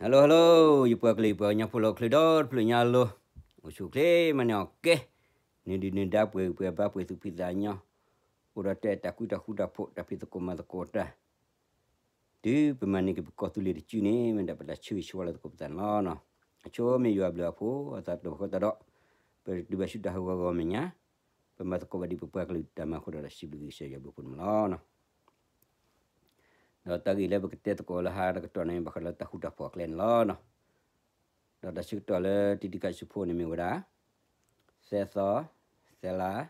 Hello hello, ယပှၤကလုာ်ယပှၤကညီဖိလၢဟီၣ်ခိၣ်ချၢဒီတဖျၢၣ်ညါအလိၤ, အိၣ်ဆူၣ်အိၣ်ချ့မၤန့ၢ်အီၣ်ကဲ, နဒုၣ်နဒါပှဲၤဂံၢ်ပှဲၤဘါပှဲၤသူၣ်ဖှံသးညီ, အိၣ်ဒီးတၢ်အဲၣ်တၢ်ကွံတၢ်ဃူတၢ်ဖိး တၢ်ဖံးသကိးမၤသကိးတၢ် တုၤပမၤန့ၢ်က့ၤပကီၢ်သူလ့ၤတစုန့ၣ် မ့ၢ်ဒၣ်ပတၢ်ဆၢဂ့ၤဆၢဝါလၢသကိးပသးန့ၣ်လီၤ. အဆိမ့ၢ်ယွၤအဘျုးအဖှိၣ်အသးတဖၣ်အဃိသတးဒီး, ပတုၤဘၣ်ဆူတၢ်ဟးဂီၤဂီၤမဲာ်ညါ, ပမၤသကိးဘၣ်ဒ်ပပှၤကလုာ်တၢ်မၤအဃိဒီး စံးဘျုးကစၢ်ယွၤဘျုးဖှိၣ်န့ၣ်လီၤ. ဒီးတၢ်ဂ့ၢ်လၢပကတဲသကိးလၢဟါတကတီၢ်န့ၣ် ဘၣ်ဃးလၢတၢ်ဃူတၢ်ဖိးအကျဲန့ၣ်လီၤ. ဒီးတၢ်ဆၢကတီၢ်လၢတံၤတံၤခါဆူဖိန့ၣ်မ့ၢ်ဝဲဒၣ် သၢသီ, သၢလါ,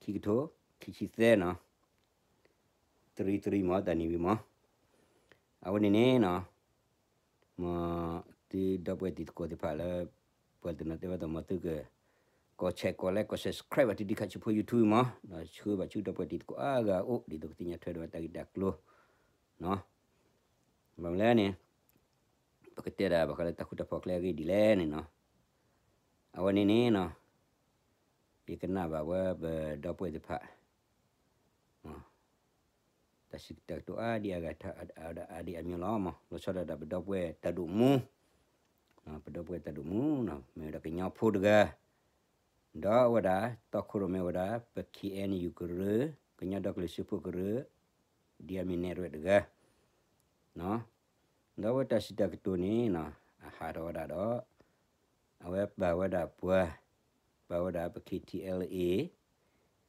ခံကထိ, ခံဆံသၢနီၤ, တရံးတရံးမး တၢ်နံၤဝံၤမး, အဝဲန့ၣ်န့ၣ်နီၤ, မ်သုဒီပုၢ်ဝဲၢ်တံၤသကိးသ့ၣ်တဖၣ်လၢ ပှၤတနီၤတဲဝဲဒၣ် မ်သုက ကိး share ကိး like ကိး subscribe ဘၣ်တံၤတံၤခါဆူဖိ YouTube မး, ဒီးဆှၢဘၣ်ဆူဒီပုၢ်ဝဲၢ်တံၤသကိးအါဂၤအအိၣ် ဒ်သိးကသ့ၣ်ညါထွဲဒီးတၢ်ဂ့ၢ်တၢ်ကျိၤနီၤ. ဘၣ်မနုၤလဲၣ်န့ၣ်, ပကတဲဒၣ်ဘၣ်ဃးလၢတၢ်ဃူတၢ်ဖိးအကျဲအဂ့ၢ်ဒ်လဲၣ်န့ၣ်နီၤ, အဝဲန့ၣ်န့ၣ်နီၤ, ယကနၣ်ဘၣ်ဝဲပဒီပုၢ်ဝဲၢ်သ့ၣ်တဖၣ် တၢ်စံးတၢ်ကတိၤအါဒံအါဂၤ အါဒံအါမံၤလီၤမး, လီၤဆီဒၣ်တၢ်ပဒီပုၢ်ဝဲၢ်တၢ်ဒိၣ်မူ, ပဒီပုၢ်ဝဲၢ်တၢ်ဒိၣ်မူနီၤ, မ့ၢ်ဝဲဒၣ်ကညီဖိတဂၤ, ဒီးအဝဲဒၣ် တီခိၣ်ရိၣ်မဲဝဲဒၣ် ပ ခ့အဲၣ်ယူၣ် ကရၢ, ကညီဒီကလုာ်စၢဖှိၣ်ကရၢ, ဒ်အမ့ၢ်နဲၣ်ရွဲၣ်တဂၤ ဒီးအဝဲတၢ်စံးတၢ်ကတိၤန့ၣ်နီၤ, အဟးထီၣ်ဝဲဒၣ်ဒီး, အဝဲပာ်ဝဲဒၣ်ပှၤ, ပာ်ဝဲဒၣ်ပ ခ့ထံအဲလ်အ့,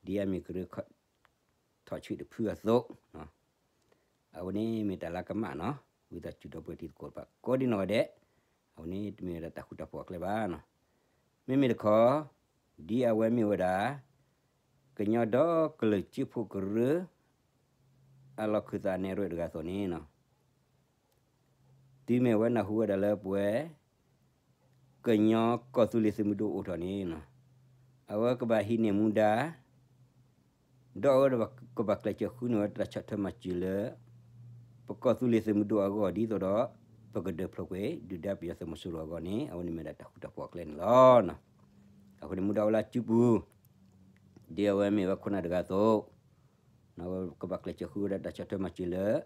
ဒ်အမ့ၢ်ကရၢ ထီၣ်ဆံးတဖုအသိး, အဝဲန့ၣ်မ့ၢ်တၢ်လၢကမၣ်နီၤ, ဝံသးစူၤဒီပုၢ်ဝဲၢ်တံၤသကိးတဖၣ် ကိးဒံနီၢ်ဂၤဒဲး, အဝဲန့ၣ်တမ့ၢ်ဝဲဒၣ်တၢ်ဃူတၢ်ဖိးအကျဲဘၣ်နီၤ. မ့မ့ၢ်တခီ, ဒ်အဝဲမ့ၢ်ဝဲဒၣ် ကညီဒီကလုာ်စၢဖှိၣ်ကရၢ အလီၢ်ခၢၣ်သးနဲၣ်ရွဲၣ်တဂၤအသိးန့ၣ်နီၤ, တုၤမ့ၢ်အဝဲနၢ်ဟူဝဲဒၣ်လၢပဝဲ ကညီကီၢ်သူလ့ၤသုးမုၢ်ဒိၣ်အိၣ်ထီၣ်န့ၣ်နီၤ, အဝဲကဘၣ်ဟံးန့ၢ်မူဒါ ဒီးအဝဲကဘၣ်ကျဲးစၢးဃုန့ၢ်ဝဲတၢ်ဆီၣ်ထွဲမၤစၢၤလၢ ပကီၢ်သူလ့ၤသုးမုၢ်ဒိၣ်အဂီၢ် ဒ်သိးဒီး ပကဒုးဖျိးကွံာ် ဒုၣ်ဒါပယီၤသုးမီၤစိရိၤအဂီၢ်န့ၣ် အဝဲန့ၣ်မ့ၢ်ဒၣ်တၢ်ဃူတၢ်ဖိးအကျဲန့ၣ်လီၤ. အဃိန့ၣ်မူဒါအိၣ်လၢအစုပူၤ, ဒ်အဝဲမ့ၢ်ဝဲခိၣ်နၢ်တဂၤအသိး, ကဘၣ်ကျဲးစၢးဃုဝဲဒၣ်တၢ်ဆီၣ်ထွဲမၤစၢၤလၢ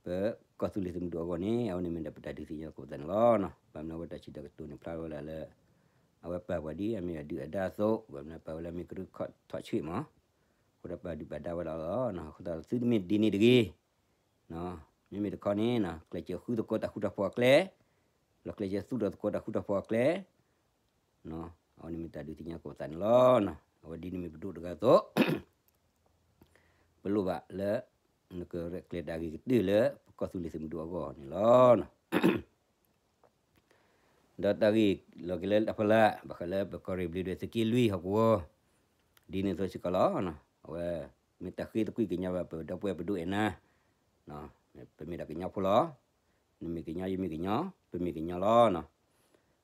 ပကီၢ်သူလ့ၤသုးမုၢ်ဒိၣ်အဂီၢ်န့ၣ် အဝဲန့ၣ်မ့ၢ်ဒၣ်ပတၢ်ဒုးသ့ၣ်ညါသကိးသးန့ၣ်လီၤ. ဘၣ်မနုၤအဝဲတၢ်စံးတၢ်ကတိၤန့ၣ်ဖျါဝဲဒၣ်လၢ အဝဲပာ်ပှၤဒ်အမ့ၢ်အဒုၣ်အဒါအသိး, ဘၣ်မနုၤပာ်ဝဲလၢမ့ၢ်ကရၢခီၣ်ထီၣ်ဆံးမး, အဃိဒီးပာ်ဒုၣ်ပာ်ဒါဝဲဒၣ်လီၤ. အဃိသတးသုတမ့ၢ်ဒ်န့ၣ်တဂ့ၤ, မ့မ့ၢ်တခီန့ၣ် ကျဲးစၢးဃုသကိးတၢ်ဃူတၢ်ဖိးအကျဲ, လီၤကျဲးစၢးသူၣ်ထီၣ်သကိးတၢ်ဃူတၢ်ဖိးအကျဲ အဝဲန့ၣ်မ့ၢ်တၢ်ဒုးသ့ၣ်ညါသကိးသးန့ၣ်လီၤ. အဝဲဒ်န့ၣ်မ့ၢ်ပဒိၣ်တဂၤအသိး, ပလိၣ်ဘၣ်လၢ နကရဲၣ်ကျဲၤတၢ်ဂ့ၤကတၢၢ်လၢ ပကီၢ်သူလ့ၤသုးမုၢ်ဒိၣ်အဂီၢ်န့ၣ်လီၤ. ဒီးတၢ်ဂ့ၢ်လီၤက့ၤလၢတၢ်ဖီလာ် ဘၣ်ဃးလၢပကီၢ်ရ့ၣ်ဘျံးဒွဲၣ်သုးက့လွံၢ်ဟီၣ်ကဝီၤ ဒ်န့ၣ်အသိးစ့ၢ်ကီးလီၤ. အဝဲ မ့ၢ်တၢ်ဃ့သကွံာ်ကညးဘၣ်ပဒီပုၢ်ဝဲၢ်ပဒိၣ်အဲၣ်နၤ, ပမ့ၢ်ဒၣ်ကညီဖိလီၤ. နမ့ၢ်ကညီ ယမ့ၢ်ကညီ ပမ့ၢ်ကညီလီၤ.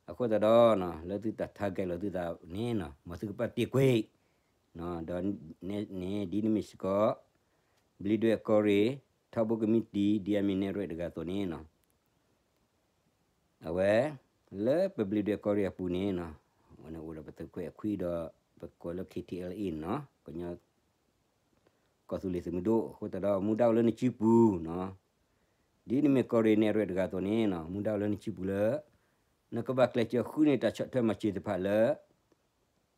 အဃိသတးဒီး လၢသုတၢ် target လီၤသုသးန့ၣ် မ်သုကပာ်တ့ၢ်ကွံာ်, ဒီးန့ၣ်ဒ်န့ၣ်မ့ၢ်စ့ၢ်ကီး ဘျံးဒွဲၣ်ကီၢ်ရ့ၣ် ထီဘိကမံးတံာ် ဒ်အမ့ၢ်နဲၣ်ရွဲၣ်တဂၤအသိးန့ၣ် အဝဲ လၢပဘျံးဒွဲၣ်ကီၢ်ရ့ၣ်အပူၤန့ၣ် အဝဲန့ၣ်အိၣ်ဒီးပသုးခွဲးအခွံဒီး ပကိးလၢ ခ့ထံအဲလ်အ့ န့ၣ်နီၤ ကညီ ကီၢ်သူလ့ၤသုးမုၢ်ဒိၣ် အဃိသတးဒီး မူဒါအိၣ်လၢနစုပူၤနီၤ, ဒ်နမ့ၢ်ကီၢ်ရ့ၣ်နဲၣ်ရွဲၣ်တဂၤအသိးန့ၣ်နီၤ မူဒါအိၣ်လၢနစုပူၤလၢ နကဘၣ်ကျဲးစၢးဃုန့ၢ်တၢ်ဆီၣ်ထွဲမၤစၢၤတဖၣ်လၢ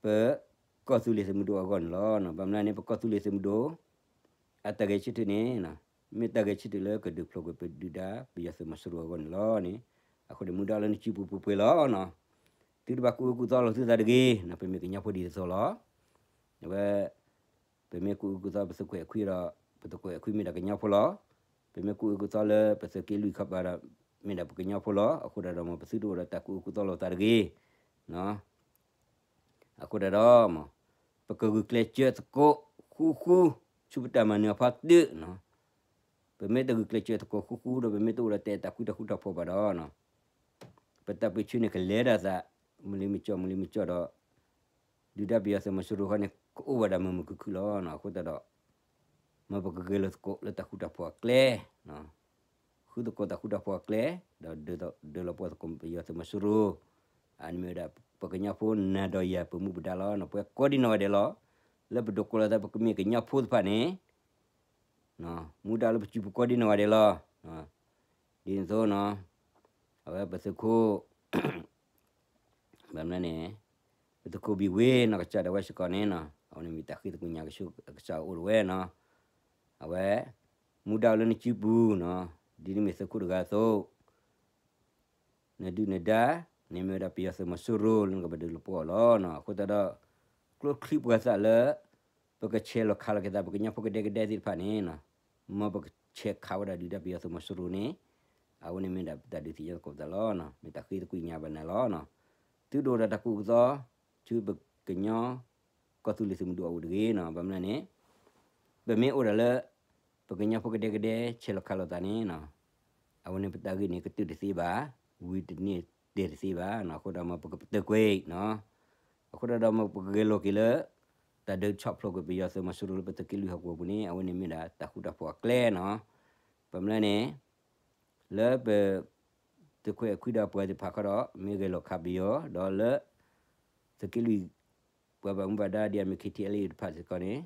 ပကီၢ်သူလ့ၤသုးမုၢ်ဒိၣ်အဂီၢ်န့ၣ်လီၤ. ဘၣ်မနုၤန့ၣ် ပကီၢ်သူလ့ၤသုးမုၢ်ဒိၣ် အတၢ်ဂဲၤဆၢထၢၣ်န့ၣ် မ့ၢ်တၢ်ဂဲၤဆၢထၢၣ်လၢကဒုးဖျိးကွံာ်ပဒုၣ်ဒါ ပယီၤသုးမီၤစိရိၤအဂီၢ်န့ၣ်လီၤန့ၣ်, အဃိန့ၣ် မူဒါလၢနစုပူၤပှဲၤပှဲၤလီၤ. သုတဘၣ်ကူၣ်အၢကူၣ်သီလိာ်သုသးတဂ့ၤ, ပမ့ၢ်ကညီဖိဒ်သိးသိးလီၤ. အဝဲ ပမ့ၢ်ကူၣ်အၢကူၣ်သီ ပသုးခွဲးအခွံဒီး ပသုးခွဲးအခွံမ့ၢ်ဒၣ်ကညီဖိလီၤ. ပမ့ၢ်ကူၣ်အၢကူၣ်သီလၢပသုးက့လွံၢ်ခီပၤဒီး မ့ၢ်ဒၣ်ပကညီဖိလီၤ. အဃိဒၣ်ဒီး မ်ပသုတအိၣ်ဒီးတၢ်ကူၣ်အၢကူၣ်သီလိာ်သးတဂ့ၤ. အဃိဒၣ်ဒီး ပကဂုာ်ကျဲးစၢးသကိးဃူဃူ ဆူပတၢ်မၤနၢၤအဖီတၢၣ်နီၤ. ပမ့ၢ်တဂုာ်ကျဲးစၢးသကိးဃူဃူဒီး ပမ့ၢ်တအိၣ်ဒီးတၢ်အဲၣ်တၢ်ကွံတၢ်ဃူတၢ်ဖိးဘၣ်ဒီး ပတၢ်ပၢဆှၢန့ၣ်ကလဲၤဒၣ်သး မုၢ်လံမုၢ်ကၠီၣ် မုၢ်လံမုၢ်ကၠီၣ်ဒီး ဒုၣ်ဒါပယီၤသုးမီၤစိရိၤဃီန့ၣ် ကအိၣ်ဝဲဒၣ်မုာ်မုာ်ခုၣ်ခုၣ်လီၤ. အဃိသတးဒီး မ်ပကဂဲၤလိာ်သကိးလၢတၢ်ဃူတၢ်ဖိးအကျဲ ဃုသကိးတၢ်ဃူတၢ်ဖိးအကျဲ ဒီးဒုးလီၤပှီၢ်သကိးပယီၤသုးမီၤစိရိၤ, အန့ၣ်မ့ၢ်ဝဲဒၣ် ပကညီဖိနၤဒီးယၤပမူပဒါလီၤ. ပှၤကိးဒံနီၢ်ဂၤဒဲးလီၤ. လၢပဒိးကိးလီၤသးပကမ့ၢ်ကညီဖိတဖၣ်န့ၣ် မူဒါလၢပစုပူၤကိးဒံနီၢ်ဂၤဒဲးလီၤ. ဒ် ဒ်သိးနီၤ, အဝဲပသုးခိၣ် ဘၣ်မနုၤန့ၣ် ပသုးခိၣ်ဘံၣ်ဝ့နီၢ်ကစၢ်ဒၣ်ဝဲစ့ၢ်ကီးန့ၣ်နီၤ, အဝဲန့ၣ်မ့ၢ်တၢ်ဃ့သကွံာ်ညါကဆူကစၢ်အိၣ်တဝဲနီၤ, အဝဲ မူဒါအိၣ်လၢနစုပူၤနီၤ, ဒ်နမ့ၢ်သုးခိၣ်တဂၤအသိး နဒုၣ်နဒါ န့ၣ်မ့ၢ်ဝဲဒၣ်ပယီၤသုးမီၤစိရိၤလၢနကဘၣ်ဒုးလီၤပှီၢ်အီၤလီၤနီၤ. အဃိသတးဒီး ကျိချံပှၤသးလၢ ပကဆဲးလီၤခးလီၤက့ၤသး ပကညီဖိကဒဲကဒဲသ့ၣ်တဖၣ်န့ၣ်နီၤ, မ်ပကဆဲးခးဝဲဒၣ်ဒုၣ်ဒါပယီၤသုးမီၤစိရိၤန့ၣ် အဝဲန့ၣ်မ့ၢ်ဒၣ်ပတၢ်ဒုးသ့ၣ်ညါသကိးပသးလီၤနီၤ, မ့ၢ်တၢ်ဃ့သကွံာ်ညါဘၣ်နၤလီၤနီၤ. သုဒိၣ်ဒီးတၢ်ကူၣ်သီ ဆူပကညီ ကီၢ်သူလ့ၤသုးမုၢ်ဒိၣ်အအိၣ်တဂ့ၤနီၤ, ဘၣ်မနုၤန့ၣ် ပမ့ၢ်အိၣ်ဒၣ်လၢ ပကညီဖိကဒဲကဒဲ ဆဲးလီၤခးလိာ်သးန့ၣ်နီၤ, အဝဲန့ၣ်ပတၢ်ဂ့ၢ်န့ၣ် ကတုာ်တသ့ဘၣ်, ဝံၤတန့ၢ်တဲတသ့ဘၣ်နီၤ, အဃိဒီးမ်ပကပတုာ်ကွံာ်နီၤ, အဃိဒီးမ်ပကဂဲၤလိာ်က့ၤလၢ တၢ်ဒုးဆီၣ်ဖျိးကွံာ်ပယီၤသုးမီၤစိရိၤလၢပသုးက့လွံၢ်ဟီၣ်ကဝီၤပူၤန့ၣ် အဝဲန့ၣ်မ့ၢ်ဒၣ်တၢ်ဃူတၢ်ဖိးအကျဲနီၤ, ဘၣ်မနုၤန့ၣ် လၢပ သုးခွဲးခွံဒီးပှၤသ့ၣ်တဖၣ်ခီဒီး မ့ၢ်ဂဲၤလိာ်ခးပယီၤ ဒီးလၢ သုးက့လွံၢ် ပှၤဘၣ်မူဘၣ်ဒါဒ်အမ့ၢ် ခ့ထံအလ့ တဖၣ်စ့ၢ်ကီး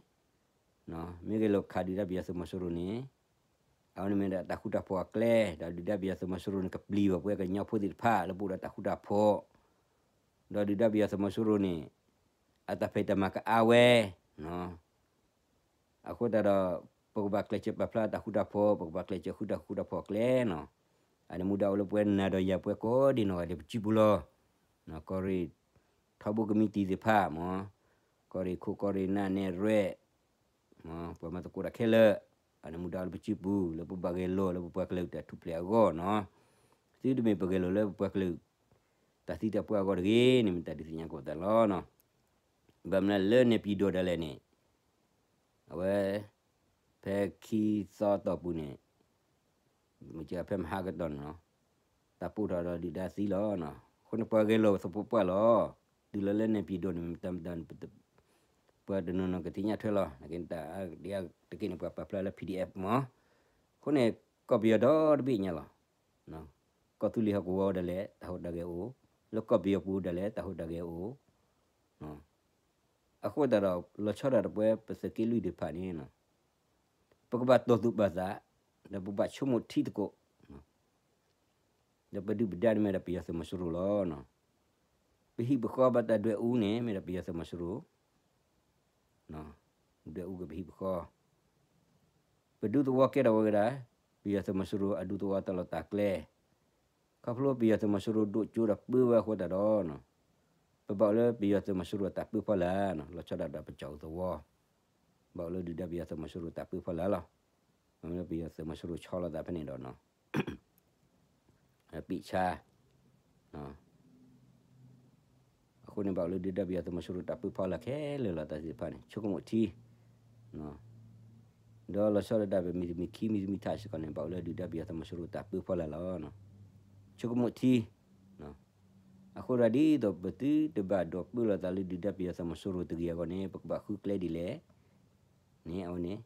န့ၣ် မ့ၢ်ဂဲၤလိာ်ခးဒုၣ်ဒါပယီၤသုးမီၤစိရိၤန့ၣ် အဝဲန့ၣ်မ့ၢ်ဒၣ်တၢ်ဃူတၢ်ဖိးအကျဲ ဒီးဒုၣ်ဒါပယီၤသုးမီၤစိရိၤန့ၣ် ကပျံၤဘၣ်ပှၤကညီဖိသ့ၣ်တဖၣ်လၢပအိၣ်ဒီးတၢ်ဃူတၢ်ဖိး, ဒီးဒုၣ်ဒါပယီၤသုးမီၤစိရိၤန့ၣ် အတၢ်ဖံးတၢ်မၤကအါဝဲ အဃိသတးဒီး ပကဘၣ်ကျဲးစၢးပာ်ဖျါတၢ်ဃူတၢ်ဖိး, ပကဘၣ်ကျဲးစၢးဃူတၢ်ဃူတၢ်ဖိးအကျဲနီၤ, အန့ၣ်မူဒါအိၣ်လၢပဝဲနၤဒီးယၤပှၤကိးဒံနီၢ်ဂၤဒဲးပစုပူၤလီၤ, ကီၢ်ရ့ၣ် ထီဘိကမံးတံာ်သ့ၣ်တဖၣ်မ့ၢ်, ကီၢ်ရ့ၣ်ခိၣ်ကီၢ်ရ့ၣ်နၢ်နဲၣ်ရွဲၣ် ပှၤမၤသကိးတၢ်ခဲလၢာ်, အန့ၣ်မူဒါအိၣ်လၢပစုပူၤ လၢပဘၣ်ဂဲၤလိာ်လၢပပှၤကလုာ်တၢ်ထူၣ်ဖျဲးအဂီၢ်နီၤ, သုတမ့ၢ်ပဂဲၤလိာ်လၢပပှၤကလုာ် တၢ်သံတၢ်ပှၢ်အဂီၢ်တဂ့ၤန့ၣ် မ့ၢ်တၢ်ဒုးသ့ၣ်ညါကိးပသးန့ၣ်လီၤ. ဘၣ်မနုၤလၢန့ၣ်ပံၤဒိၣ်ဒၣ်လဲာ်န့ၣ် အဝဲ ဖဲခံသီတီၢ်ပူၤန့ၣ် မ့ၢ်ကဖဲမဟါကတီၢ်န့ၣ်လီၤ, တၢ်ပိာ်ထီၣ်ဒီးဒုၣ်ဒါသံလီၤ. အဃိန့ၣ်ပှၤဂဲၤလိာ်သပှၢ်ပှၢ်လီၤ. တုၤလီၤလၢန့ၣ်ပံၤဒိၣ်န့ၣ် မ့ၢ်တၢ်မတၤန့ၣ် ပှၤတနီၤနီၤကသ့ၣ်ညါထွဲလီၤ. နာ်က့တၢ်တက့ၢ်န့ၣ် ပှၤပာ်ဖျါလၢ PDF မ့ၢ်, အဃိန့ၣ် ကီၢ်ပယီၤဒီတဘ့ၣ်ညါလီၤ. ကီၢ်သူလ့ၤဟီၣ်ကဝီၤဒၣ်လဲာ် တၢ်ဟူးတၢ်ဂဲၤအိၣ်, လၢကီၢ်ပယီၤပူၤဒၣ်လဲာ် တၢ်ဟူးတၢ်ဂဲၤအိၣ် အဃိသတးဒီး လီၤဆီဒၣ်တၢ်ပဝဲပသုးက့လွံၢ်သ့ၣ်တဖၣ်န့ၣ် ပကဘၣ်တီၢ်သူၣ်ပာ်သး ဒီးပဘၣ်ဆိကမိၣ်ထံသကိး ဒီးပဒုၣ်ပဒါန့ၣ်မ့ၢ်ဒၣ်ပယီၤသုးမီၤစိရိၤလီၤ. ပဟံၣ်ပဃီဘၣ်တၢ်ဒွဲၣ်အူန့ၣ် မ့ၢ်ဒၣ်ပယီၤသုးမီၤစိရိၤ, ဒွဲၣ်အူက့ၤပဟံၣ်ပဃီ, ပဒူသဝီကဲထီၣ်ဝဲဒၣ် ပယီၤသုးမီၤစိရိၤအဒူသဝီတၢ်လီၢ်တၢ်ကျဲ, ခီဖျိပယီၤသုးမီၤစိရိၤဒိးကၠိဒီးပၢဝဲအဃိသတးဒီး ပဘၣ်အိၣ်လၢပယီၤသုးမီၤစိရိၤအတၢ်ပၢဖီလာ်, လီၤဆီဒၣ်တၢ်ပကၠီၣ်အူသဝီ, ဘၣ်အိၣ်လၢဒုၣ်ဒါပယီၤသုးမီၤစိရိၤတၢ်ပၢဖီလာ်လီၤ. မ့ၢ်လၢပယီၤသုးမီၤစိရိၤဆီလီၤသးဖဲန့ၣ်ဒီး ပံာ်ဆါ, အဃိန့ၣ်ဘၣ်အိၣ်လၢဒုၣ်ဒါပယီၤသုးမီၤစိရိၤတၢ်ပၢဖီလာ်ခဲလၢာ်လီၤ. တၢ်သ့ၣ်တဖၣ်န့ၣ် ဆိကမိၣ်ထံ ဒီးလီၤဆီဒၣ်တၢ်ပမ့ၢ်တမ့ၢ်ခံမ့ၢ်တမ့ၢ်ထးစ့ၢ်ကီးန့ၣ် ဘၣ်အိၣ်လၢဒုၣ်ဒါပယီၤသုးမီၤစိရိၤတၢ်ပၢဖီလာ်လီၤ. ဆိကမိၣ်ထံ, အဃိဒီးဒ်သိးပသုတဘၣ်ဒိးပၢလီၤသးလၢဒုၣ်ဒါပယီၤသုးမီၤစိရိၤတဂ့ၤအဂီၢ်န့ၣ် ပကဘၣ်ဃုကျဲဒ်လဲၣ်န့ၣ် အဝဲန့ၣ်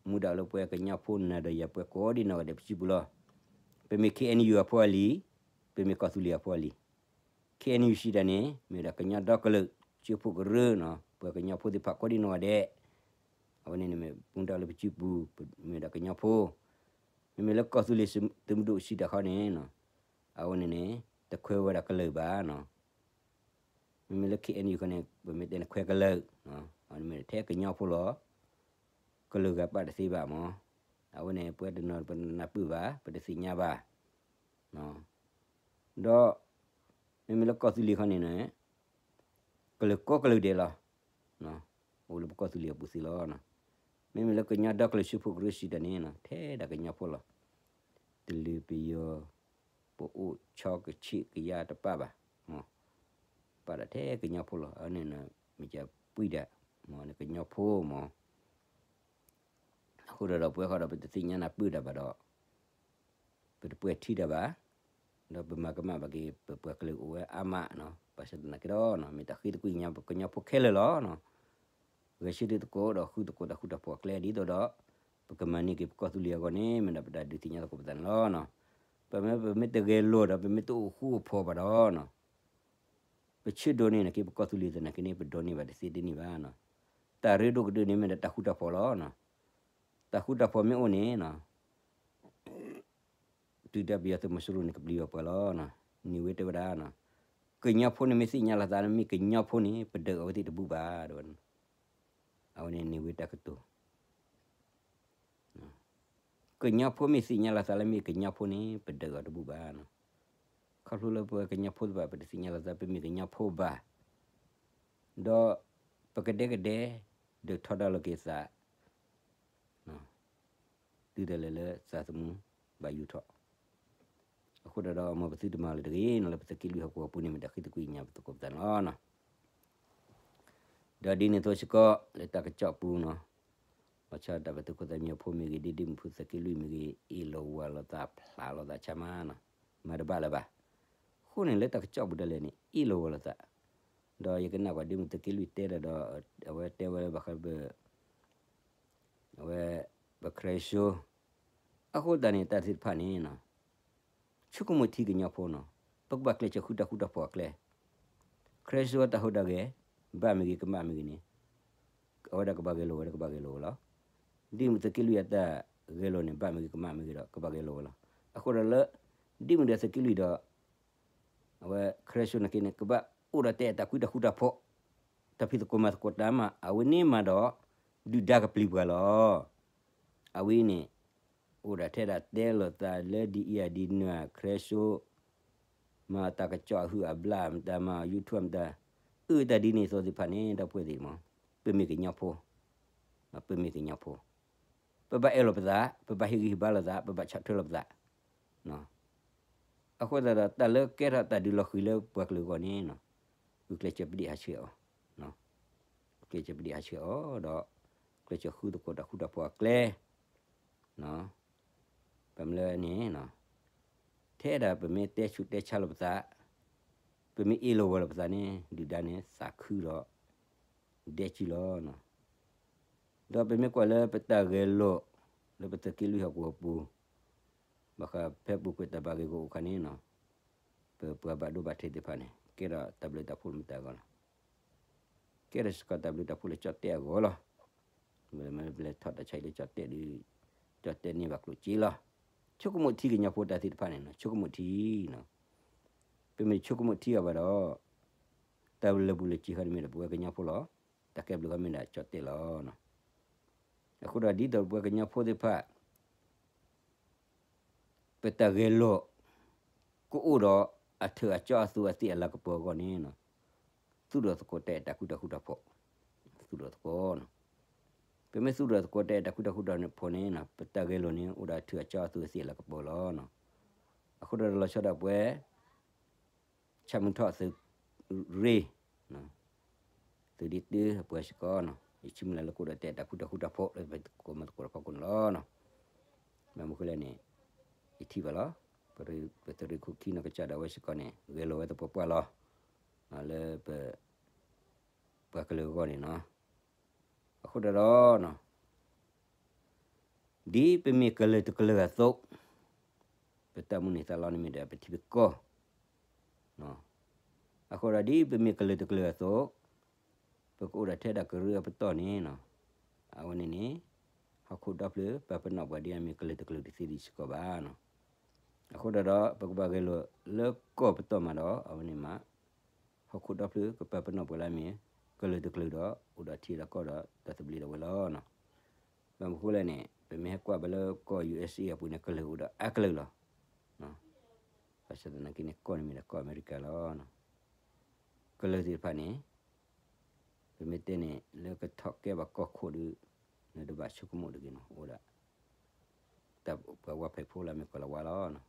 မူဒါအိၣ်လၢပှၤကညီဖိနၤဒီးယၤပှၤကိးဒံနီၢ်ဂၤဒဲးပစုပူၤလီၤ. ပမ့ၢ် KNU အဖိအလံၤ, ပမ့ၢ်ကီၢ်သူလ့ၤအဖိအလံၤ, KNU စံးတၢ်န့ၣ် မ့ၢ်ဝဲဒၣ်ကညီဒီကလုာ် ကၠိဖိကရၢနီၤ, ပှၤကညီဖိသ့ၣ်တဖၣ်ကိးဒံနီၢ်ဂၤဒဲး, အဝဲန့ၣ်မ့ၢ်မူဒါလၢပစုပူၤ မ့ၢ်ဝဲဒၣ်ကညီဖိ, မ့မ့ၢ်လၢကီၢ်သူလ့ၤသုးမုၢ်ဒိၣ်စံးတၢ်ခီန့ၣ် အဝဲန့ၣ်န့ၣ် တခွဲးဝဲဒၣ်ကလုာ်ဘၣ်နီၤ. မ့မ့ၢ်လၢ KNU ခီန့ၣ် ပမ့ၢ်တဲန့ၣ်ခွဲးကလုာ်, အဝဲန့ၣ်မ့ၢ်ထဲကညီဖိလီၤ. ကလုာ်ဂၤပာ်တသ့ဘၣ်မ့ၢ်, အဝဲန့ၣ်ပှၤတနီၤပနၢ်ပၢၢ်ဘၣ် ပတသ့ၣ်ညါဘၣ်. ဒီး မ့မ့ၢ်လၢကီၢ်သူလ့ၤခီန့ၣ်န့ၣ် ကလုာ်ကိးကလုာ်ဒဲးလီၤ. အိၣ်လၢပကီၢ်သူလ့ၤအပူၤသ့လီၤ. မ့မ့ၢ်လၢကညီဒီကလုာ် ကၠိဖိကရၢစံးတၢ်န့ၣ် ထဲဒၣ်ကညီဖိလီၤ. တလၢပယီၤ ပအိၣ်ဆီကဆံးကယၤတပာ်ဘၣ်, ပာ်ဒၣ်ထဲကညီဖိလီၤ. အန့ၣ် မ့ၢ်ကပှံၤဒၣ် မ့ၢ်န့ၣ်ကညီဖိမ့ၢ် အဃိဒီးပဝဲဃီဒီး ပတသ့ၣ်ညါနၢ်ပၢၢ်တၢ်ဘၣ်ဒီး ပတပှဲၤထံတၢ်ဘၣ်, ဒီးပမၤကမၣ်ဘၣ်က့ၤ ပပှၤကလုာ်အိၣ်ဝဲအါမးနီၤ. ဘၣ်ဆၣ်သနာ်က့ဒီး မ့ၢ်တၢ်ဃ့သကွံာ်ညါပကညီဖိခဲလၢာ်လီၤ. ဂဲၤဆၢထၢၣ်သကိးဒီးဃုသကိးတၢ်ဃူတၢ်ဖိးအကျဲဒ်သိးဒီး ပကမၤန့ၢ်က့ၤပကီၢ်သူလ့ၤအဂီၢ်န့ၣ် မ့ၢ်ဒၣ်ပတၢ်ဒုးသ့ၣ်ညါသကိးပသးန့ၣ်လီၤ. ပမ့ၢ် ပမ့ၢ်တဂဲၤလိာ်ဒီး ပမ့ၢ်တအိၣ်ဃူအိၣ်ဖိးဘၣ်ဒီး ပဆၢဒိးန့ၢ်န့ၢ်က့ၤပကီၢ်သူလ့ၤသနာ်က့န့ၣ် ပဒိးန့ၢ်ဘၣ်တသ့တန့ၢ်ဘၣ်နီၤ. တၢ်ရ့ဒိၣ်ကဒုန့ၣ်မ့ၢ်ဒၣ်တၢ်ဃူတၢ်ဖိးလီၤ. တၢ်ဃူတၢ်ဖိးမ့ၢ်အိၣ်န့ၣ်နီၤ တုၤဒၣ်ပယီၤသုးမီၤစိရိၤန့ၣ် ကပျံၤအီၤပှၤလီၤ. န့ၢ်ဝ့တဲဝဲဒၣ်, ကညီဖိန့ၣ်မ့ၢ်သ့ၣ်ညါလီၤသးလၢမ့ၢ်ကညီဖိန့ၣ် ပဒုးအီၤဝဲသ့ၣ်တဘူၣ်ဘၣ် တဲဝဲ. အဝဲန့ၣ်န့ၢ်ဝ့တၢ်ကတိၤ ကညီဖိမ့ၢ်သ့ၣ်ညါလီၤသးလၢမ့ၢ်ကညီဖိန့ၣ် ပဒုးအီၤတဘူၣ်ဘၣ်. ခီဖျိလၢပဝဲကညီဖိသ့ၣ်တဖၣ် ပတသ့ၣ်ညါလီၤသး ပမ့ၢ်ကညီဖိဘၣ်, ဒီးပကဒဲကဒဲ ဒုးထီဒါလိာ်က့ၤသး တုၤဒၣ်လဲာ်လၢသးသမူဘၣ်ယူၤထီၣ်. အဃိဒီး မ်ပသုတမၤလၢၤတဂ့ၤန့ၣ် လၢပသုးက့လွံၢ်ဟီၣ်ကဝီၤပူၤန့ၣ် မ့ၢ်တၢ်ဃ့သကွံာ်ညါပသကိးပသးန့ၣ်လီၤ. ဒီးဒ်န့ၣ်အသိးစ့ၢ်ကီး လၢတၢ်ကစီၣ်ပူၤန့ၣ်, ဘၣ်ဆၣ်တၢ်ပသုးခိၣ်သးမံဖိမ့ၢ်ဂ့ၤ ဒ့မုၣ်ဖိသုးက့လွံၢ်မ့ၢ်ဂ့ၤ အ့ၣ်လိာ်ဝီၤလိာ်သး ဖျးလိာ်သးဆါမးန့ၣ်, မၤတဘၣ်လၢၤဘၣ်. အဃိန့ၣ်လၢတၢ်ကစီၣ်ပူၤဒၣ်လဲာ်န့ၣ် အ့ၣ်လိာ်ဝီၤလိာ်သး, ဒီးယကနၣ်ပှၤဒ့မုၣ်သုးက့လွံၢ်တဲဒီး အဝဲတဲဝဲလၢဘၣ်ဃး အဝဲ ပခရၢစိ အဃိသတးန့ၣ်တၢ်သ့ၣ်တဖၣ်န့ၣ် ဆိကမိၣ်ထံကညီဖိန့ၣ်, ပကဘၣ်ကျဲးစၢးဃုတၢ်ဃူတၢ်ဖိးအကျဲ, ခရၢစိအတၢ်ဟူးတၢ်ဂဲၤ ဘၣ်မ့ၢ်ဂ့ၤကမၣ်မ့ၢ်ဂ့ၤန့ၣ်, အဝဲဒၣ်ကဘၣ်ဂဲၤလိာ်ဝဲဒီးကဘၣ်ဂဲၤလိာ်ဝဲလီၤ. ဒ့မုၣ်သုးက့လွံၢ်အတၢ်ဂဲၤလိာ်န့ၣ် ဘၣ်မ့ၢ်ဂ့ၤကမၣ်မ့ၢ်ဂ့ၤဒီး ကဘၣ်ဂဲၤလိာ်ဝဲလီၤ. အဃိဒီးလၢ ဒ့မုၣ်ဒီးသုးက့လွံၢ်ဒီး အဝဲခရၢစိနာ်က့န့ၣ် ကဘၣ်အိၣ်ဒီးတဲတၢ်ကွံတၢ်ဃူတၢ်ဖိး, တၢ်ဖံးသကိးမၤသကိးတၢ်မး အဝဲန့ၣ်မးဒီး ဒုၣ်ဒါကပျံၤပှၤလီၤ. အဝဲန့ၣ် အိၣ်ဒၣ်ထဲဒၣ်တဲလိာ်သးလၢဒ်အံၤဒ်နုၤ ခရၢစိ မၤတၢ်ကစီၣ်အဟုၣ်အဘျၣ်မတၤ မၤ YouTube မတၤ, အၢ တၢ်ဒ်န့ၣ်အသိးသ့ၣ်တဖၣ်န့ၣ် ဒီပုၢ်ဝဲၢ်သ့ၣ်မး, ပမ့ၢ်ကညီဖိ, ပမ့ၢ်ကညီဖိ, ပဘၣ်အဲၣ်လိာ်ပသး, ပဘၣ်ဟ့ၣ်ဂံၢ်ဟ့ၣ်ဘါလိာ်သး, ပဘၣ်ဆီၣ်ထွဲလိာ်ပသး အဃိသတးဒီး တၢ်လၢကဲထီၣ်တၢ်ဒုးလီၤဃံၤလၢပှၤကလုာ်အဂီၢ်န့ၣ်, ဂုာ်ကျဲးစၢးပဒံးဟးဆှဲးအီၤ, ဂုာ်ကျဲးစၢးပဒံးဟးဆှဲးအီၤဒီး ကျဲးစၢးဃုသကိးတၢ်ဃူတၢ်ဖိးအကျဲ, ပမ့ၢ်လၢန့ၣ် ထဲဒၣ်ပမ့ၢ်တဲဆူးတဲဆါလိာ်ပသး, ပမ့ၢ်အ့ၣ်လိာ်ဝီၤလိာ်ပသးန့ၣ် ဒုၣ်ဒါန့ၣ်သးခုဒီး ဒဲကုလီၤ. ဒီးပမ့ၢ်ကွၢ်လၢပတၢ်ဂဲၤလိာ် လၢပသုးက့လွံၢ်ဟီၣ်ကဝီၤပူၤ, ဘၣ်ဃးဖဲပူၤကွံာ်တၢ်ဘၣ်ဂ့ၢ်ဂီၢ်အိၣ်ခါန့ၣ်, ပပှၤဘၣ်ဒိဘၣ်ထံးသ့ၣ်တဖၣ်န့ၣ် ကဲထီၣ်တၢ်ဘျုးတၢ်ဖှိၣ်လၢမတၤအဂီၢ်လီၤ. ကဲထီၣ်စ့ၢ်ကီးတၢ်ဘျုးတၢ်ဖှိၣ်လၢကၠီၣ်တဲၣ်အဂီၢ်လီၤ. မ့ၢ်လဲၤထီၣ်တၢ်ဆါအံၤလၢကၠီၣ်တဲၣ်ဒီး ကၠီၣ်တဲၣ်န့ၢ်ဘၣ်ကျိၣ်စ့လီၤ. ဆိကမိၣ်ထံကညီဖိတၢ်သ့ၣ်တဖၣ်န့ၣ် ဆိကမိၣ်ထံ, ပမ့ၢ်ဆိကမိၣ်ထံအီၤဘၣ်ဒီး တၢ်လၢာ်ဘူၣ်လၢာ်စ့ၤဃီန့ၣ်မ့ၢ်ဒၣ်ပဝဲကညီဖိလီၤ. တၢ်ကဲဘျုးဃီမ့ၢ်ဒၣ်ကၠီၣ်တဲၣ်လီၤ. အဃိဒီးဒ်သိးပဝဲကညီဖိသ့ၣ်တဖၣ် ပတၢ်ဂဲၤလိာ် ကအိၣ်ဒီးအထၢၣ်အကၠီအသူးအသ့ၣ်အလၤကပီၤအဂီၢ်န့ၣ်, သူၣ်ထီၣ်သကိးတၢ်အဲၣ်တၢ်ကွံတၢ်ဃူတၢ်ဖိး, သူၣ်ထီၣ်သကိး, ပမ့ၢ်သူၣ်ထီၣ်သကိးတၢ်အဲၣ်တၢ်ကွံတၢ်ဃူတၢ်ဖိးန့ၣ် ပတၢ်ဂဲၤလိာ်န့ၣ် အိၣ်ဒီးအထၢၣ်အကၠီအသူးအသ့ၣ်အလၤကပီၤလီၤ. အဃိဒီးလီၤဆီဒၣ်ပဝဲ ဆၣ်မုၢ်ထီၣ်သုးရ့ၣ်, သုးဒ့တၢအပှၤစ့ၢ်ကီးန့ၣ် ယဆိကမိၣ်လၢလၢကအိၣ်ဒီးတၢ်အဲၣ်တၢ်ကွံတၢ်ဃူတၢ်ဖိးလၢပသကိးမၤသကိးတၢ်ဖီခိၣ်န့ၣ်လီၤ. ဘၣ်မနုၤဃိလဲၣ်န့ၣ် ယထံၣ်ဘၣ်လီၤ. ပသုးရ့ၣ်ခိၣ်ခံနီၢ်ကစၢ်ဒၣ်ဝဲစ့ၢ်ကီးန့ၣ် ဂဲၤလိာ်ဝဲသပှၢ်ပှၢ်လီၤ. လၢပ ပှၤကလုာ်အဂီၢ်န့ၣ်လီၤ. အဃိဒီး ဒ်ပမ့ၢ်ကလုာ်တကလုာ်အသိး, ပတၢ်မုၢ်လၢ်သးလီန့ၣ်မ့ၢ်ဒီးပထံပကီၢ်, အဃိဒီးဒ်ပမ့ၢ်ကလုာ်တကလုာ်အသိး, ပကအိၣ်ဒီးထဲဒၣ်ကရၢအပတီၢ်န့ၣ်, အဝဲန့ၣ်န့ၣ် ဟီၣ်ခိၣ်ဒီဖျၢၣ်ပာ်ပနီၣ်ပှၤဒ်အမ့ၢ်ကလုာ်တကလုာ်တသ့ဒံးစ့ၢ်ကီးဘၣ်. အဃိဒီး ပကဘၣ်ဂဲၤလိာ်လၢကီၢ်ပတီၢ်မးဒီး အဝဲန့ၣ်မး ဟီၣ်ခိၣ်ဒီဖျၢၣ်ကပာ်ပနီၣ်ပှၤလၢအမ့ၢ် ကလုာ်တကလုာ်ဒီး အိၣ်ဒီးထံဒီးကီၢ်ဒီးတၢ်သဘျ့ဒီးဝဲလီၤ. ဘၣ်မနုၤဃိလဲၣ်န့ၣ် ပမ့ၢ်ဟဲကွၢ်ဘၣ်လၢကီၢ် ယူၣ်အ့းအ့း အပူၤန့ၣ် ကလုာ်အိၣ်ဒီးအါကလုာ်လီၤ. ဘၣ်ဆၣ်သနာ်က့န့ၣ် ကီၢ်န့ၣ်မ့ၢ်ဒၣ်ကီၢ်အမဲရကၤလီၤ. ကလုာ်သ့ၣ်တဖၣ်န့ၣ် ပမ့ၢ်တဲန့ၣ် လၢကထီၣ်ကဲဘၣ်ကီၢ်ခိၣ်ဒီး နတဘၣ်ဆိကမိၣ်တဂ့ၤန့ၣ် အိၣ်ဒၣ် တၢ်ပှၤဝါဖံးဖိလၢအမ့ၢ်ကီၢ်လီၤဝါလီၤ.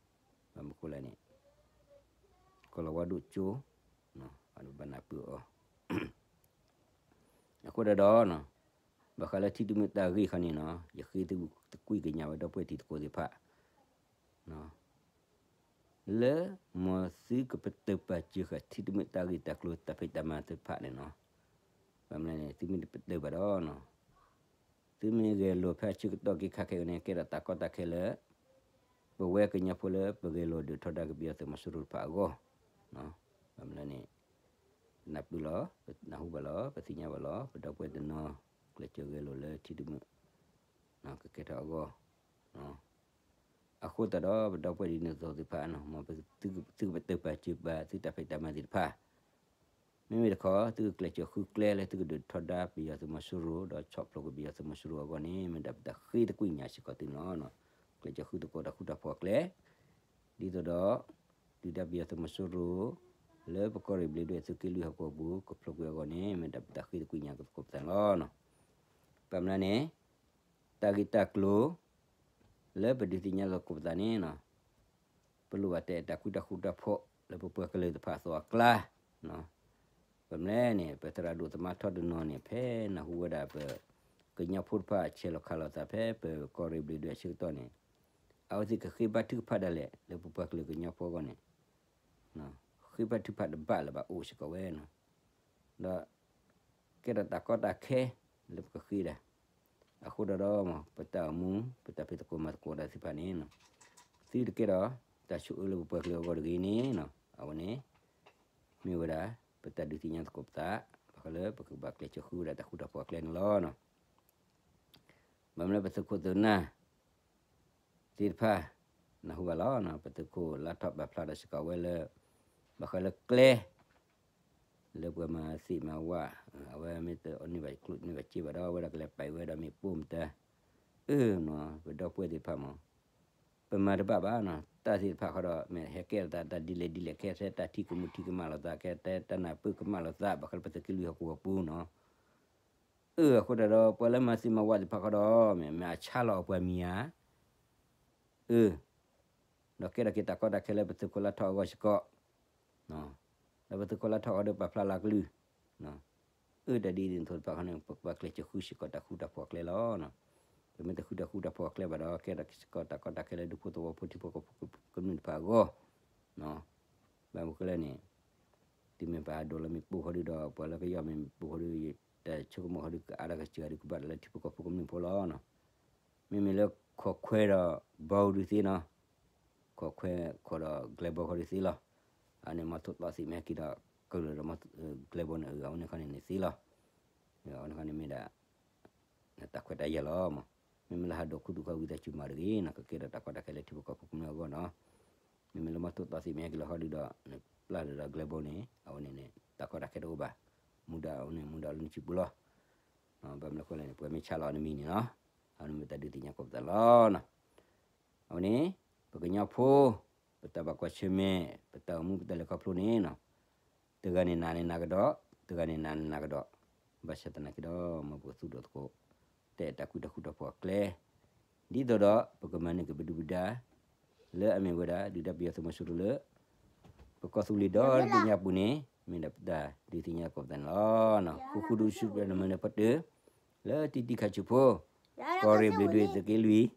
ဘၣ်မနုၤဃိလဲၣ်န့ၣ် ကီၢ်လီၤဝါဒိၣ်ကၠိ ဘၣ်နၢ်ပၢၢ်အီၤ. အဃိဒီး ဘၣ်ဃးလၢထံတမုာ်တၢ်ဂ့ၢ်ခီန့ၣ် ယဃ့သကွံၢ်ကညးဝဲဒီပုၢ်ဝဲၢ်တံၤသကိးသ့ၣ်တဖၣ် လၢမ်သုကပတုာ်ပာ်စၢၤဃာ်ထံတမုာ်တၢ်ဂ့ၢ်တၢ်ကျိၤတၢ်ဖံးတၢ်မၤသ့ၣ်တဖၣ်န့ၣ်လီၤ. ဘၣ်မနုၤလဲၣ်န့ၣ် သုမ့ၢ်တပတုာ်ဘၣ်ဒီး သုမ့ၢ်ဂဲၤလိာ်ဖဲအဆၢကတီၢ်က့ၤခါခဲအံၤန့ၣ် ကဲထီၣ်တၢ်ကီတၢ်ခဲလၢ ပဝဲကညီဖိလၢပဂဲၤလိာ်ဒုးထီဒါက့ၤပယီၤသုးမီၤစိရိၤတဖၣ်အဂီၢ် ဘၣ်မနုၤလဲၣ်န့ၣ် ပနၢ်ပၢၢ်လီၤ ပနၢ်ဟူဘၣ်လီၤ ပသ့ၣ်ညါဘၣ်လီၤ ပဒီပုၢ်ဝဲၢ်တနီၤ ကျဲးစၢးဂဲၤလိာ်လၢထံတမုာ် ကကဲထီၣ်အဂီၢ် အဃိသတးဒီး ပဒီပုၢ်ဝဲၢ်ဒ်န့ၣ်အသိးသ့ၣ်တဖၣ် မ်ပသုကပတုာ်ပာ်စၢၤပာ်သုတၢ်ဖံးတၢ်မၤသ့ၣ်တဖၣ် မ့မ့ၢ်တခီ သုကကျဲးစၢးဃုကျဲလၢသုကဒုးထီဒါပယီၤသုးမီၤစိရိၤ ဒီးဆီၣ်ဖျိးကွံာ်ပယီၤသုးမီၤစိရိၤအဂီၢ်န့ၣ် မ့ၢ်ဒၣ်ပတၢ်ဃ့သကွံာ်ညါစ့ၢ်ကီးသုန့ၣ်လီၤ. ကျဲးစၢးဃုသကိးတၢ်ဃူတၢ်ဖိးအကျဲ ဒ်သိးဒီး ဒုၣ်ဒါပယီၤသုးမီၤစိရိၤ လၢပကီၢ်ရ့ၣ်ဘျ့းဒွဲၣ်သုးက့လွံၢ်ဟီၣ်ကဝီၤပူၤ ကဖျိးကွံာ်အဂီၢ်န့ၣ် မ့ၢ်ဒၣ်ပတၢ်ဃ့သကွံာ်ညါသကိးပသးန့ၣ်လီၤ. ဘၣ်မနုၤန့ၣ် တၢ်ဂ့ၢ်တၢ်ကျိၤ လၢပဒုးသ့ၣ်ညါသကိးပသးန့ၣ် ပလိၣ်ဘၣ်တဲတၢ်ဃူတၢ်ဃူတၢ်ဖိး လၢပပှၤကလုာ်တဖၣ်အသိးအကျါ ပမ့ၢ်လဲၣ်န့ၣ် ပသရၣ်ဒိၣ်သမါထီတနီၤန့ၣ် ဖဲနၢ်ဟူဝဲဒၣ်ပ ကညီဖိတဖၣ်ဆဲးလီၤခးလိာ်သးဖဲပကီၢ်ရ့ၣ်ဘျ့းဒွဲၣ်အဆၢကတီၢ်န့ၣ် အဝဲသ့ၣ်ကဃ့ဘါထုကဖၣ်ဒၣ်လဲာ် လၢပပှၤကလုာ်ကညီဖိအဂီၢ်န့ၣ် ဃ့ဘါထုကဖၣ်တဘၣ်လၢၤဘၣ်အိၣ်စ့ၢ်ကီးဝဲန့ၣ် ဒီး ကဲထီၣ်တၢ်ကီတၢ်ခဲ လၢပကဃ့ဒၣ် အဃိဒီးဒီး ပတၢ်အိၣ်မူ ပတၢ်ဖံးသကိးမၤသကိးတၢ်သ့ၣ်တဖၣ်န့ၣ် သုတကဲထီၣ် တၢ်ဆိၣ်အၢလၢပပှၤကလုာ်အဂီၢ်တဂ့ၤန့ၣ် အဝဲန့ၣ် မ့ၢ်ဝဲဒၣ် ပတၢ်ဒုးသ့ၣ်ညါသကိးပသး ဘၣ်ဃးလၢပကဘၣ်ကျဲးစၢးဃုဝဲဒၣ်တၢ်ဃူတၢ်ဖိးအကျဲန့ၣ်လီၤ. ဘၣ်မနုၤလၢပသုးခိၣ်သုးနၢ် သ့ၣ်တဖၣ် နၢ်ဟူဘၣ်လီၤ. ပသုးခိၣ်လါထီၣ်ပာ်ဖျါဒီးစ့ၢ်ကီးဝဲလၢ ဘၣ်ဃးလၢကျဲ လၢပှၤမၤသံမၤဝၣ် အဝဲမ့ၢ်တန့ၢ်ဘၣ်ကျိၣ်န့ၢ်ဘၣ်စ့ဘၣ်ဒီး အဝဲဒၣ်ကလဲၤပာ်ဝဲဒီးမ့ၣ်ပိၢ်မတၤ အၢ ပဒီပုၢ်ဝဲၢ်သ့ၣ်တဖၣ်မး ပမၤတဘၣ်ဘၣ်နီၤ တၢ်သ့ၣ်တဖၣ်ဃီဒီး မ့ၢ်ဟဲကဲထီၣ်သးတၢ်ဒ်လဲၣ်ဒ်လဲၣ် ကဲထဲတၢ်ထံၣ်ကမူၣ်ထံၣ်ကမၣ်လိာ်သး ကဲထဲတၢ်နၢ်ပၢၢ်ကမၣ်လိာ်သး ဘၣ်ဃးလၢပသုးက့လွံၢ်ဟီၣ်ကဝီၤပူၤနီၤ အၢ အဃိသတးဒီး ပှၤလၢမၤသံမၤဝၣ်သ့ၣ်တဖၣ်ဃီဒီး မ့ၢ်မ့ၢ်အဆါလီၤအပှၤမံၤဧါ အၢ ဒီးကဲထီၣ်က့ၤတၢ်ကီတၢ်ခဲလၢပသုးခိၣ်လါထီၣ်အဂီၢ်စ့ၢ်ကီး ဒီးပသုးခိၣ်လါထီၣ်ဃီဒီးပာ်ဖျါလီၤကလုၢ် အၢ တၢ်ဒ်န့ၣ်အသိးတဖၣ်ဃီန့ၣ် ပကဘၣ်ကျဲးစၢးဃုစ့ၢ်ကီးတၢ်ဃူတၢ်ဖိးအကျဲလီၤ. ပမ့ၢ်တဃုတၢ်ဃူတၢ်ဖိးအကျဲဘၣ်ဒီး ကဲထီၣ်က့ၤစ့ၢ်ကီးတၢ်ကီတၢ်ခဲလၢဒူဖိသဝီဖိထံဖိကီၢ်ဖိကမျၢၢ်တဖၣ်အဂီၢ် ဘၣ်မနုၤလဲၣ်န့ၣ် တုၤမ့ၢ်ပဟးဒိးလၢမ့ၣ်ပိၢ်ဃီဒီး ပှၤလၢကယီၢ်မ့ၢ်မ့ၣ်ပိၢ်ဃီဒီး တၢ်ဆိကမိၣ်ဃီဒီး ကအါဒၣ်ကစၢ်ဒီးကဘၣ်တၢ်လၢထံဖိကီၢ်ဖိကမျၢၢ်ဖိလီၤ. မ့မ့ၢ်လၢခိးခွဲးဒီးဘီဒုးသ့နီၤ ခိးခွဲးခိးဒီးကျဲဘီဃီဒုးသ့လီၤ. အန့ၣ်မ့ၢ်ထိၣ်သီသ့ၣ်မ့ၢ်ဟဲက့ၤဒီး ကလုာ်ဒီးကျဲဘီန့ၣ် အဝဲန့ၣ်ခီန့ၣ်န့ၣ်သ့လီၤ. အဝဲန့ၣ်ခီန့ၣ်မ့ၢ်ဒၣ် တၢ်ခွဲးတၢ်ယာ်လီၤမး. မ့မ့ၢ်လၢဟးဒိးခူသူၣ်ခီဝံသးစူၤမၤတဂ့ၤနီၤ ကကဲထီၣ်တၢ်ကီတၢ်ခဲလၢထံဖိကီၢ်ဖိကမျၢၢ်အဂီၢ်နီၤ. မ့မ့ၢ်လၢမ့ၢ်ထိၣ်သီသ့ၣ်မ့ၢ်ဟဲက့ၤလီၤဃီဒုးဒီး နပျၢ်ဒီးကျဲဘီန့ၣ် အဝဲန့ၣ်န့ၣ် တၢ်ကီတၢ်ခဲတအိၣ်ဘၣ်. မူဒါအဝဲန့ၣ် မူဒါလၢနစုပူၤလီၤ. ဘၣ်မနုၤအဃိလဲၣ်န့ၣ် ပှၤမ့ၢ်ဆါလီၤနမံၤန့ၣ်နီၤ အဝဲန့ၣ်မ့ၢ်တၢ်ဒုးသ့ၣ်ညါကိးပသးလီၤနီၤ. အဝဲန့ၣ် ပကညီဖိ ပတၢ်ဘၣ်ကွၢ်ဆၢၣ်မဲာ် ပတၢ်အိၣ်မူပတၢ်လဲၤခီဖျိန့ၣ်နီၤ တဂၤန့ၣ်နးန့ၣ်နးကဒီး, တဂၤန့ၣ်နးန့ၣ်နးကဒီး, ဘၣ်ဆၣ်သနာ်က့ဒီး မ်ပကသူၣ်ဒိၣ်သကိး တဲတၢ်ဃူတၢ်ဖိးအကျဲ ဒ်သိးဒီး ပကမၤန့ၢ်က့ၤပဒုၣ်ပဒါ လၢအမ့ၢ်ဝဲဒၣ် ဒုၣ်ဒါပယီၤသုးမီၤစိရိၤလၢ ပကီၢ်သူလ့ၤဒီတဘ့ၣ်ညါပူၤန့ၣ် မ့ၢ်ဒၣ်ပတၢ်ဒုးသ့ၣ်ညါကိးပသးန့ၣ်လီၤ. ဃုဃုဒုဆူပနမၢနၢၤပတၢၢ် လၢတံၤတံၤခးဆူၣ်ဖိ ကီၢ်ရ့ၣ်ဘျ့းဒွဲၣ်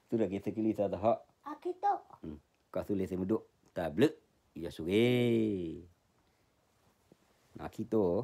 သုးက့လွံၢ် သုးရ့ၣ်က့ၤသုးက့လွံၢ်သးသဟီၣ် ကီၢ်သူလ့ၤသုးမုၢ်ဒိၣ် တၢ်ဘျုး ယွၤဆိၣ်ဂ့ၤ နခံတိၢ်